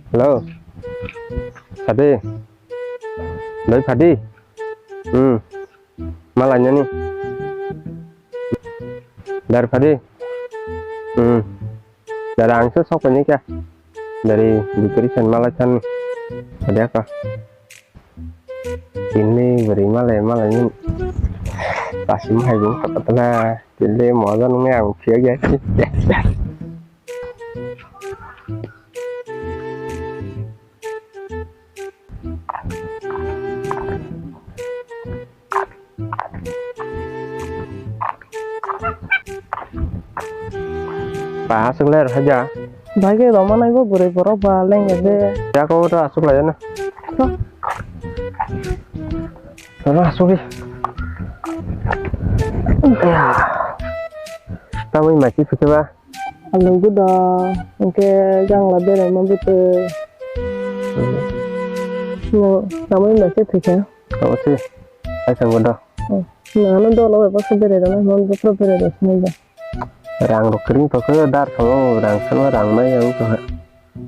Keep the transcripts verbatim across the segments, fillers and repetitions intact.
Hello. Sadi. Doi phadi. Hmm. Malainani. Dar phadi. Hmm. Dar ang se sok ni kya. Dari decoration malai san. Ada ka. Ini beri malai malai ni. Pasim hai bu kata na. Jadi mau ada nungnya ang siap ya. Ba aswk lai rw haja. Bai khe rwma nai bo bwrwi borok ba lengya de. Ya ko ta aswk lai na. Rw aswk. Tamwi maki phikhe ba. Alu gudo, hwnkhe jangla berama bwtwi. Hmm. No, tamwi maki phikhe. Abo se, ai thang gudo. Hmm. Nano dolo bai baksa berai rwna, hwn bwtwi berai rw sinai da. Rang rok kring tokhe dar thangwi rang sano rang nai ang tokhe.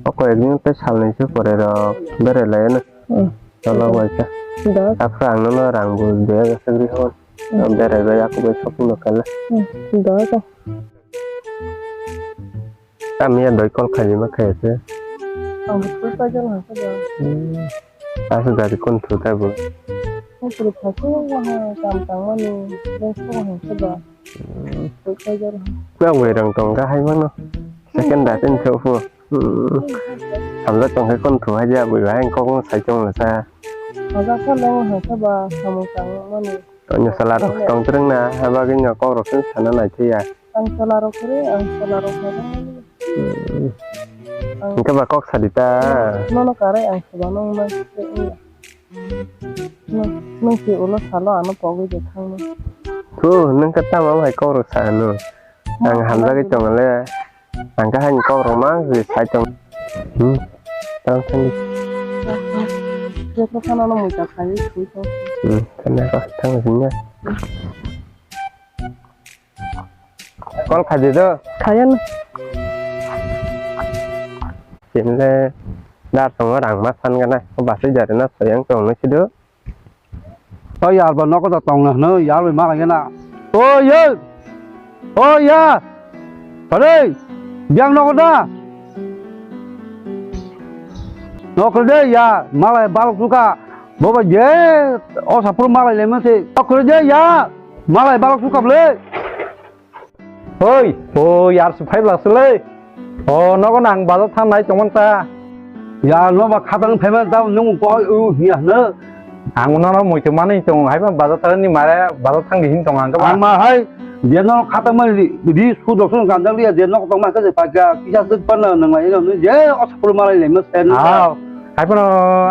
O koi ek din tei salnwi se pore rok berai lai no. Hmm. Dolo bai kha. Da. Aphra ang nono rang bo de ga sagri hwn. Hmm. Berai bai aku bai shopping no kala. Hmm. Da ka. Tamo ya doi call khaima khaiyase. Ang bo khaijak nang khe ba. Hmm. Aswk gari konthu taibo. Konthu thaisu waha kam tangmani, beng song hwn khe ba. Hmm. Koi khaijak nang. Kuyang bai rang tong kha hai mano. Second da tin chau phu. Hmm. Hamjak tong khe konthu hai ya bui bai kok no sai tong la sa. Hamjak kha leng hwn khe ba samung tangmani. Onyo sala rok tong twrwng na, ha bagwi no kok rok se sana nai thai ya. Ang chwla rok kwrwi, ang chwla rok kwrwi. Hmm. Ang hwnkhe ba kok sadi ta. Nono karwi ang chwla nung nai se wngya. Nung, nung si ulo salo ano pogwi de thangno. Thu, nung khe tamo hai kok rok sa ano. Ang hamjagwi tong le. Ang khe haini kok rok mang se sai tong. Hmm. Tang thang di. Jepho khana no muita khai thwi tong. Hmm. Thang ko, thang sini. Call khaidi do. Khayan. Sini dar tongo rang ma san gana. Ko basai jare na soyang tong no sido. O yar ba nogo da tong na no yar bai ma lagi na. O ye. O ya. Pare. Biang nogo da. Nokol de ya malai balok suka. Boba je o sapur malai le mase. Nokol de ya. Malai balok sukha ble. Oi, o yar su phai bla sule. O nogo nang bazar thang nai tongmon ta. Yar no ba khatang phaima ta nung ko u hiya no. Ang no no moi to mani tong hai ba bazar thang ni mare bazar thang di hin tong ang ka ba. Ang ma hai je no khatang ma di su dok sun kan dang dia je no tong ma ka je pa ka kisa sik pan na nang lai no je o sapur malai le mase. Aw. Haiphano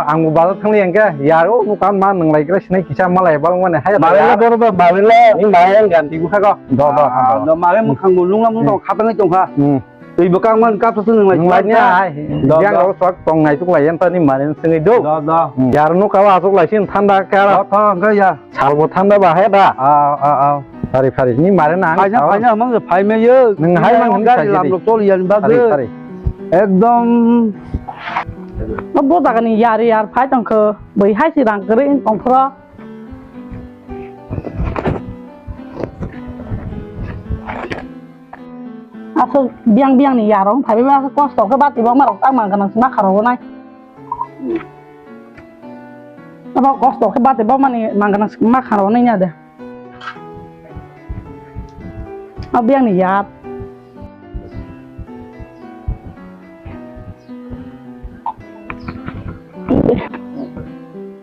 ang bo bazar thangli hwnkhe yar o mukan ma nwnglai kre sinai kisa malai bal mane hai. Malai la boro ba malai la ni malai ang gan tigu kha ko. Do do. Ah, do malai mukhang bo lunglam lung tong khatangwi tong kha. Hmm. Twi bwkang man kap sa nwnglai. Nwnglai ni hai. Do, yang do. Rok sok tong nai tuk lai yan ta ni malai swngwi do. Do do. Hmm. Yar no kawa asuk lai sin thanda kara. Do thang kha ya. Salbo thanda ba hai da. Ah, ah, ah. Phari phari ni mare na ang. Phaina sao. Phaina mang je phai me ye. Nwng hai mang ni gari sai lam di. Rok choli yan ba. Phari je. Phari. Ekdom. No bo jaga ni yar yar phai tong kho. Bai hai si rang kri tong phro. Aswk biang biang ni yar rok phai ba kosto khe bati bo ma rok tang mang kana ma kharo nai. Abo kosto khe bati bo mani mang kana ma kharo nai ya de. Abiang ni yat.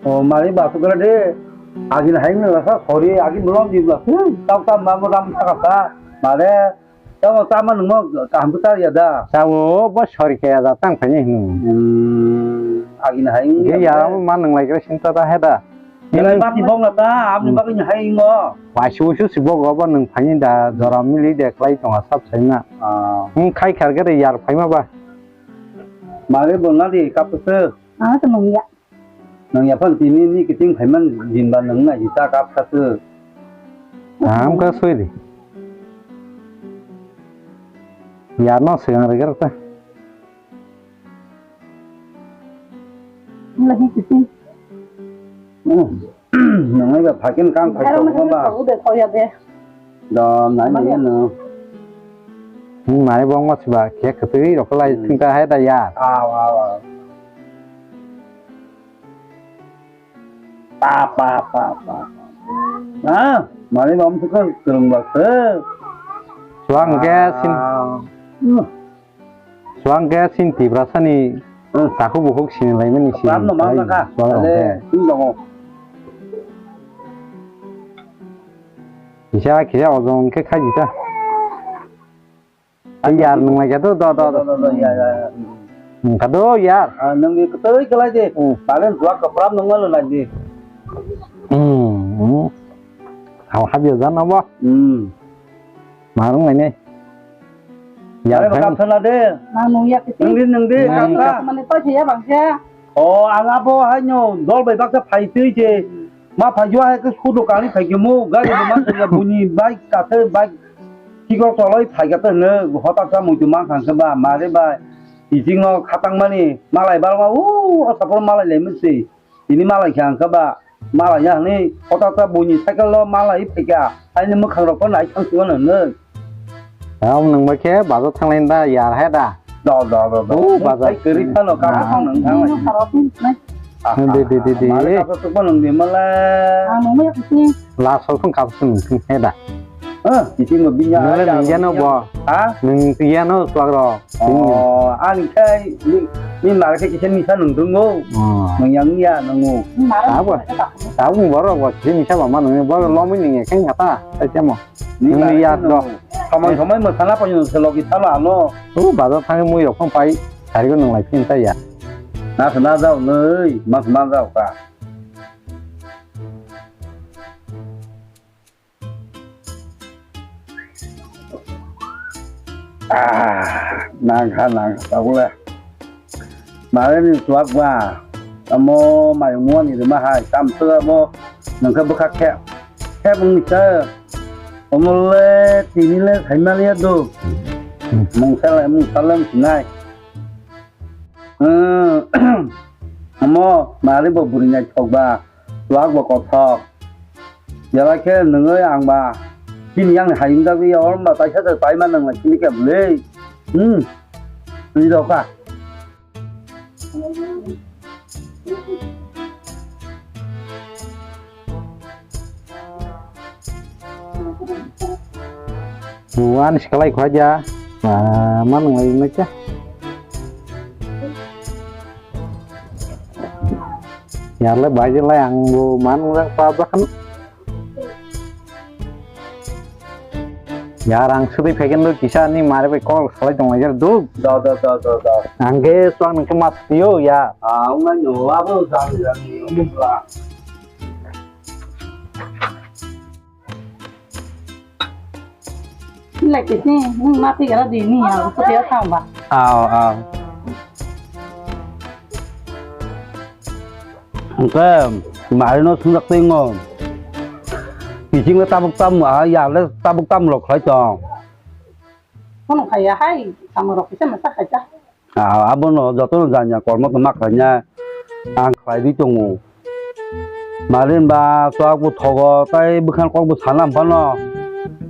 O mari basu kara de. Agin hai na sa sorry agin belum di ba. Tau ta ma mo ram ta ka ta. Mare tau ta ma nung mo kaham ta ya da. Sao bo sorry kaya da tang phai ni hnu. Hmm, agin hai. Ge ya ma nung lai kre sinta ta he da. Belai bati bok na ta, aboni bagwi ni hai ingo. Waisi waisi si bok obo nwng phaini da jora mili de khlai tonga sab saima. Ah. Nwng khai khar gede yar phaima ba. Mare bolna di kapusuk. Ah, to nung ya. Nung ya phan tini ni kiting phaiman din ba nung na jita kap kasuk. Am ka soi di. Yar no sing ar gar ta. Nungwi ba phakin kang phai tong ba. Ude khoya de. Do nai nai no. Ni mai bong ma siba khe kwtwi rok lai thung ta hai da ya. Aw aw aw. Pa pa pa pa. Ha, mari bom thuk kwrwng ba khe. Suang khe sin. Suang khe sin Tiprasani takhuk bukhuk sini laimani sini. Suang no mang kha. Suang khe. Kisa kisa ojong khe khaji ta. Yar nung lai kha do do do. Nung kha do yar. Nung ni kwtwi kwlai de. Palen suak kwpram nung lai di. Hmm. Hau habya jan abo. Hmm. Marung lainai. Ya, are bang. Baksa na de. Nang nung ya kisi. Nung di, nung di, nang baksa. Mane to siya bangsa. O, ang abo hai no, dol bai baksa phai twi je. Ma phai jua hai ke sudo kani phai ke mu, gari bo ma ya buni bike ka the bike. Kiko toloi phai ka te ne, hotak sa muitu mang khang ke ba, mare ba. Ijing no khatang mani, malai bal ma, u, o sapor malai le mesti. Tini malai khe ang khe ba malai ya hwnwi kota ta buini cycle o malai phai kha, aini mwkhang rok phano nai thang sugo nang nw. Ang nang bai khe bazar thanglai da yar hai da. Do do do do. O bazar. Ai kwrwi phano ka phano nang thanglai. De de de de. Malai ka phano nang de malai. Ang nang ya kisi. Last hor phang ka phano nang hai da. Hah, kiting mo binya. Nang le nang ya no bo. Ha? Nang ya no swag rok. Oh, ani khai ni, ni mara khai kisa misa nung dungo. Oh. Nung yang ya nungo. Abo, abo borok bo kisa misa ba ma nung borok lomwi nung ya khai ngata, tai temo. Nung ya do. Samai samai mo sana pa yung selogi sana ano. Oh, bazar thang mui rok phang pai, sari ko nung lai phin ta ya. Na sana jao nei, mas man jao ka. Ah, nangkha nangkha tabuk le. Mare ni chuak ba. Amo mayung muani rima hai. Tam tu amo nangkha bwkha khe. Khe bung ni sa. Omo le tini le saimaliya do. Mungsa le mungsa le sinai. Hmm. Amo mare bo buri nai thok ba. Chuak bo kothok. Belai khe nungwi ang ba chini yang ni hayung jagwi ya, oro ba taisa se paima nang lai chini khe bwlwi. Hmm. Twi rw kha. Buan sikalai khwlai ja. Ma, ma nung lai nai khe. Yar le bai je lai ang bo ma nung jak pa jak khan. Yar ang sudui phaikhe nw kisa ni mare bai kok salai tong lai jak duk. Da da da da da. Ang khe swang nung khe ma sutiyo ya. Ah, wng nai no abo jang jang ni wng bla. Nilai kisi, nung ma tigara di ni ya, ko tiya thang ba. Aw, aw. Hwnkhe, mari no swngjak twi ngo. Bising le tabuk tam, ah, ya le tabuk tam rok khlai tong. Kono khaya hai, tamo rok kisa masa khaita. Ah, abono jotono janya kormo tongma khlaina ang khlaiwi tongo. Mari hwnba chuak bo thogo, tei bwkhani kok bo sana phano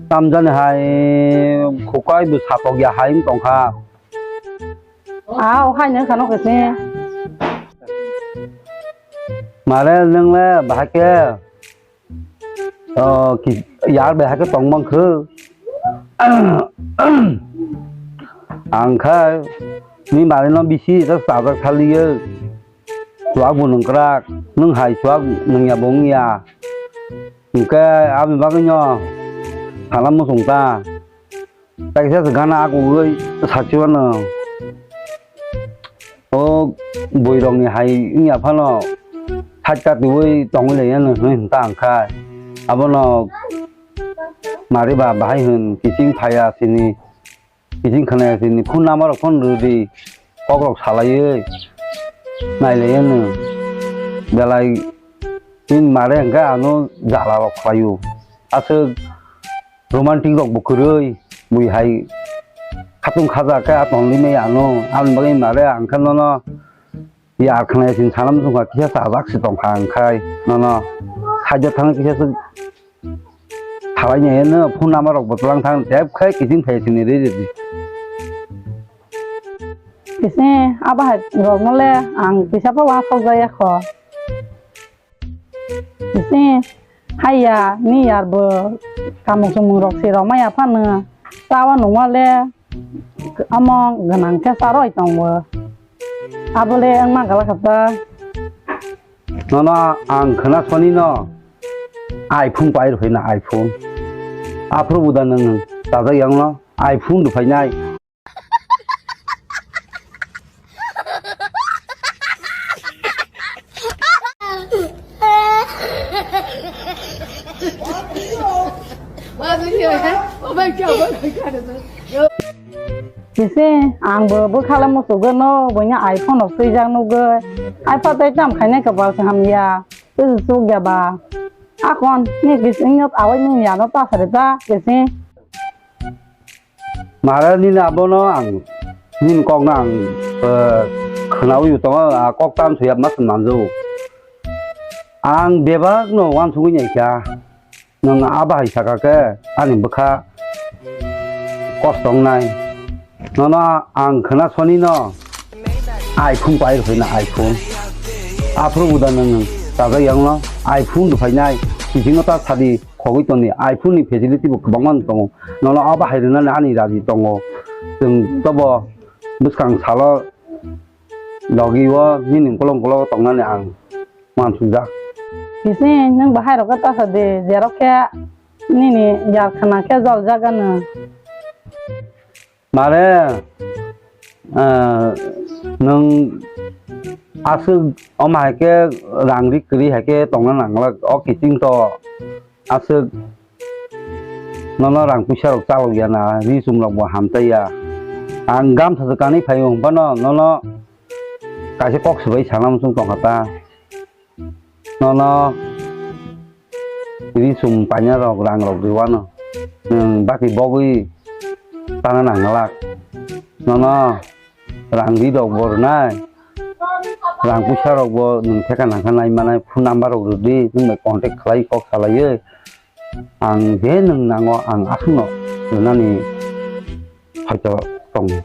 tamjani hai khukai bo satok ya hai wng tongkha. Ah, o hai nang khano khe. Mare nwng le bahai khe. Oh, ki, yar bai hakhe tong mang khe. Ang khai ni mari no bisi ta sajak thaliyo. Chuak bo nung krak, nung hai chuak nung ya bo wng ya. Hwnkhe aboni bagwi no sana muchung ta. Kaisa se gana akugwi sachi mano. O bwrwirokni hai wngya phano side katiwi tongwi laiyano hinwi hinta ang khai. Abono mari ba bahai hwn kiching phaiya sini, kiching khwnaya sini, phone number rok phone rwdi, kokrok salaiwi nailaiyano. Belai chini mare hwnkhe ano jalarok khlaio. Aswk romantic rok bo kwrwi, bui hai khatung khaja khe a tonwi maya ano, aboni bagwi mare ang khe nono Yar khna sini sanam sungkha kisa chajak se tongkha ang khai nono. Hajat thang kisa se thalai ni no phone number rok botlang thang tep khai kiting phai sini re re. Kisi aba hai rok no le ang kisa pa wa sok jaya kho. Kisi haiya ni yar bo kamung sumung rok si rok maya phano chawa nungma le omo gwnang khe charoi tongo. Abo le wngma gala kha ta. Nono ang khna soni no iPhone pai rw na iPhone. Aphuru buda nang chajak yang no iPhone rw phainai. Kisi ang bo bwkhala muchugwi no buini iPhone rok twijak nugwi. Ai phatai tam khainai kwbal se hamya. Tei se chukya ba. Akon ni kisi wngya awai ni yano ta sari ta kisi. Mara nini abono ang nini kokno ang, eh, khwnawi tongo, ah, kok tan suya mas manjao. Ang bebak no wansugwi naikha. Nwng abo hai saka khe ani bwkha kosto wngnai. Nono ang khwna soni no iPhone pai rwphai na iPhone. Aphuru buda nwng chajak yang no iPhone rwphai nai. Bisingo ta sadi khogwi toni iPhone ni facility bo kwbangma tongo. Nono abo hai rwnani ani raji tongo. Chwng tobo bwskang salo logi o nini ukolog ukolog tongnani ang. Wansukjak. Kisi nwng bahai rok ta sa de, jerok khe nini yar khna khe jol jagano. Mare, eh, nwng aswk omo hai khe rang ri kwrwi hai khe tongna nanglak o kiting to aswk nono rang puisa rok chalok ya na ri chum rok bo hamtai ya ang gamsa se kanwi phai wng phano nono kaisa kok swbai sana muchung tongkha ta. Nono ri chum paina rok rang rok rwano. Nwng baki bogwi tana nanglak. Nono rang ri rok bo rwnai. Rang puisa rok bo nwng theka nangkha nai manai phone number rok rwdi nwng bai contact khlai kok salaiwi. Ang je nwng nango ang aswkno rwnani hoito tongo.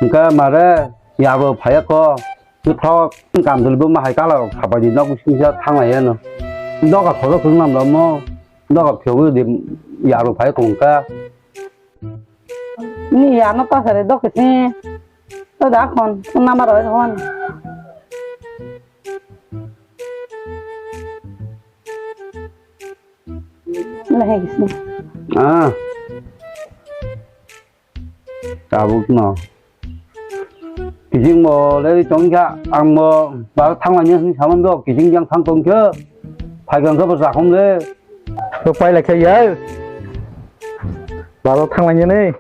Hwnkhe mare yabo phaiya kho, bwthok kamchwlwi buma hai kala rok sapai di nok bisingsa thanglaiya no. Doga thodo thwng namlo mo, doga phiyogwi di yaro phai kongka. Ni yano ta sare dok kisi. To da khon, phone number rok hon. Lahai kisi. Ah. Tabuk no. Kijing bo leri tongkha, ang bo bar thangmani hwnwi saman do, kijing jang thang tongkhe, phaikang khe bo sakhom le. To pai lai khe ya. Bar thangmani ni.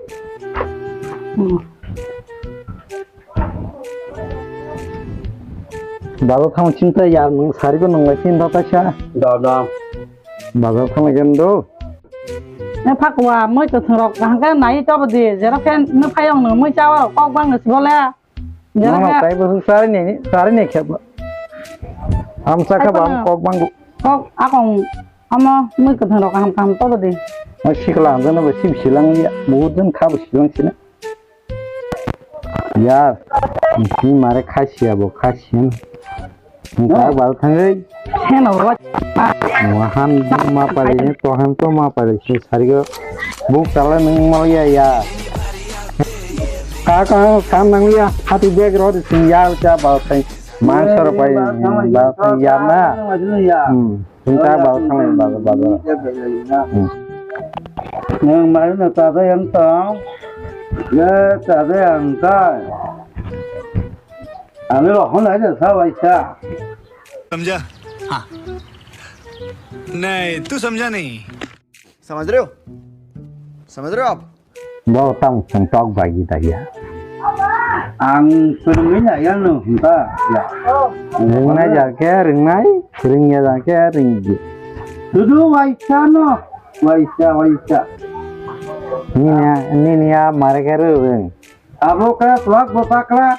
Bar thang chinta ya, nung sari ko nung lai chinta ta cha. Da da. Bazar thanglaikhe do. Ne phakwa moi kwthwng rok hangkhe nai tobodi, jerok khe nw phayong nw moi chawa rok kok bang nw sibole. Jerok khe taibo sari ni, sari ni khe. Amsa khe bam kok bang. Kok akong omo moi kwthwng rok kaham kaham tobodi. Sikla ang jana bo sib silang ya, bahut jon kha bo silang sina. Yar, ni mare khasiya bo khasiya. Nungkha bal thangwi. Heno rot. Wahan ma pari ni tohan to ma pari se sarigo. Buk tala nung mal ya ya. Ka ka kam nang ya hati bag rot sing ya cha bal thang. Man sar pai bal thang ya na. Hmm. Singta bal thang bal bal. Hmm. Nang mai na ta da yang ta. Ya ta da yang ta. Ani lo hon ai da sa bai sa. समझा? हाँ। नहीं, तू समझा नहीं। समझ रहे हो? समझ रहे हो आप? Bo tamo chwng tok bai da ya. Ang swrwngwi na ya no hwnta ya. Ringnai ja khe ringnai, ringya ja khe ringya. Sudu waisa no, waisa, waisa. Nini ya, nini ya mare khe rwrwng. Abo khe swak bo pakla.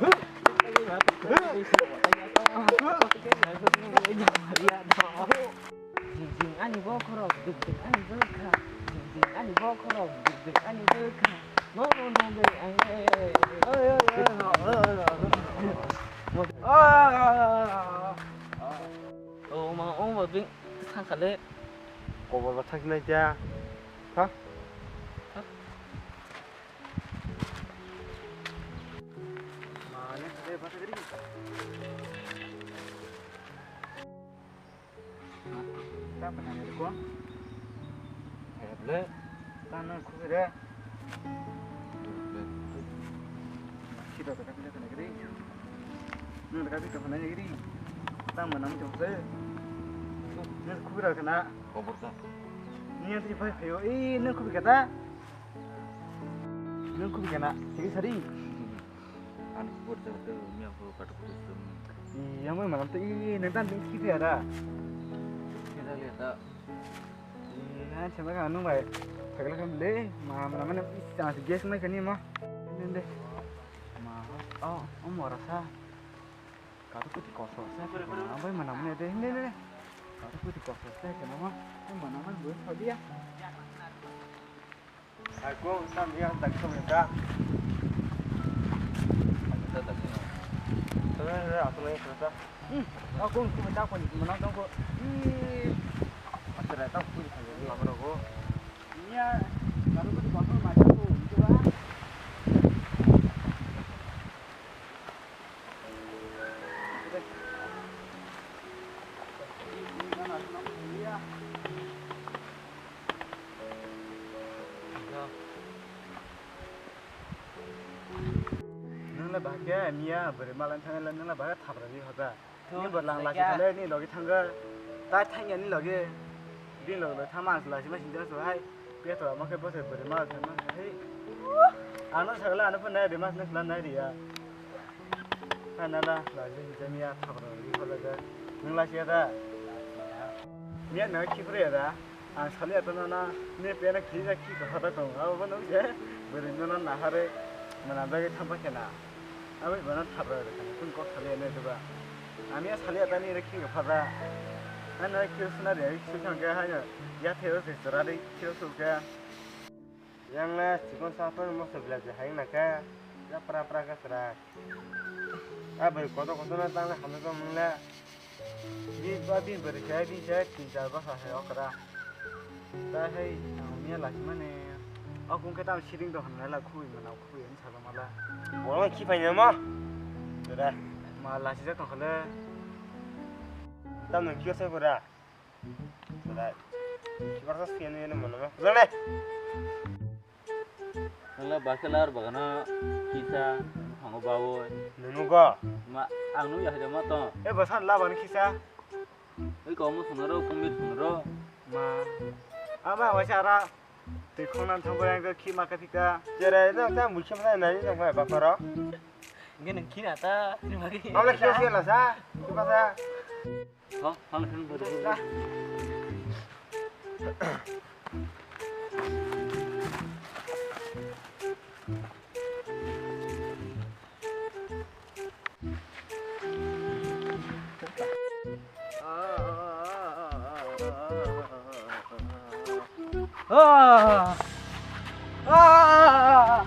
Jing jing ani bokhorok, dik dik ani bwkha. Jing jing ani bokhorok, dik dik ani bwkha. Nono nugwi ang le. O ma, o ma, bini thangkha le. Kobor ba thangkhe nai dia. Ha? Nang khubui re. Sida ta kapila kana giri. Nang ta kapila kana giri. Tang mana mu jokse. Nang khubui ra kana. Kobor ta. Ni yang tadi pai payo. Eh, nang khubui kata. Nang khubui kana. Sigi sari. Ani khubui ta tu mi aku kata khubui tu. Iya, mai mana tu. Eh, nang tan ding sigi ada. Kita lihat tak. Ih, na chama ka nung bai. Thagla kam le, ma, ma, ma, ma, is, ah, gas mai kani ma. Ne, ne. Ma, oh, oh, mora sa. Ka tu kuti koso sa, na bai mana mana de, ne, ne. Ka tu kuti koso sa, kana ma. Mana mana gue sa dia. Aku sam ya tak sam ya. Aku ni kuma tak pun mana dong ko. Ih. Asal tak pun kan ni apa ko. Iya. Baru ko kotor macam tu itu lah. Nung le bahai khe miya bwrwi malang thangwi le nung le bahai khe thapra ri hoda. Ni bo lang lasi thale ni logi thangwi. Tai thangya ni logi. Bini logi bai thangma ang lasi ma sinjak so hai. Petra ma khe bose bwrwi malang thangma hai. Ano sagla ano phone nai ri mas nai riya. Hai nala lasi sinjak miya thapra ri hoda. Nung lasi ya da. Miya no khipre ya da. Ang sali ato no na ne pena khija khi ko hata tong. Abo bo nung je bwrwi no na nahare mana bagi thampa kena. Abo bo na thapra re kani kun kok sali ne duba. Ami a sali ato ni re khi ko hata. Ano khi suna re khi suna ke ha ya. Ya thero se sura re khi su ke. Yang na chikon sa pon mo se bla je hai na ka. Ya pra pra ka sra. Abo koto koto na tang le hamle ko mung le. Bi ba bi bwrwi khe bi se tin char bwsa hai okra. Ta hai ang miya lachimani. O kung khe tam siring do hwnna la khui mana khui hin salo mala. Bo khi phai nyama. Dada. Ma lachijak tong khale. Tam nang kyo se gora. Dada. Kibar sa siyan ni mana ma. Jale. Nangla bakhe lar bagana kisa thango bawo. Nunugo. Ma ang nung ya hajama to. E basan la ban kisa. Oi ko mo sunaro kumit sunaro. Ma. Ama wacha ara. Te khona thangbo yang ki ma ka thika. Jere no ta mukhim na nai no bai baparo. Nge nang kina ta. Ama kisa la sa. Kisa. Ho, hang hang hang. Ah! Ah!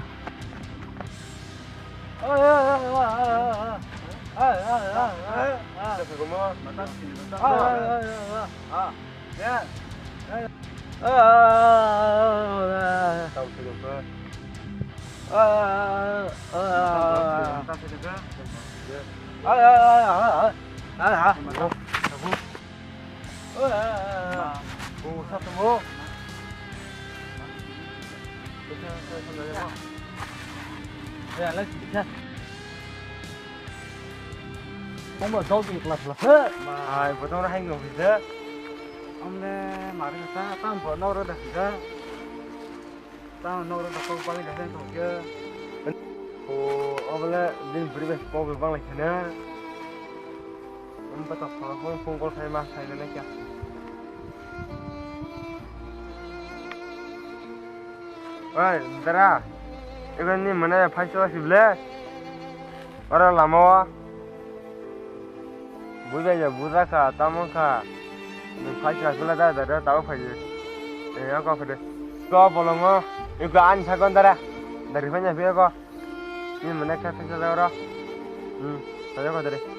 Omo dog ni class class he. Ai, bo dong hai ngam hide. Omne mari ta tam bo noro da hide. Tamo nokro da kok bangwi da khe tongkhe. O, obole din bwrwi bai kok bai banglai khana. Ang bata phone, phone call khai ma khai na kya. Oi, dara. Iban ni mana phai so sible. Ora lama o. Buja ya, buja kha, tamo kha. Nwng phai kha, sula da, da, da, tabo phai. Eh, ako phai de. To bolongo, iko ani sakon dara. Dari phai nya phai ako. Ni mane kha phai sa ro. Hmm, phai ako dare.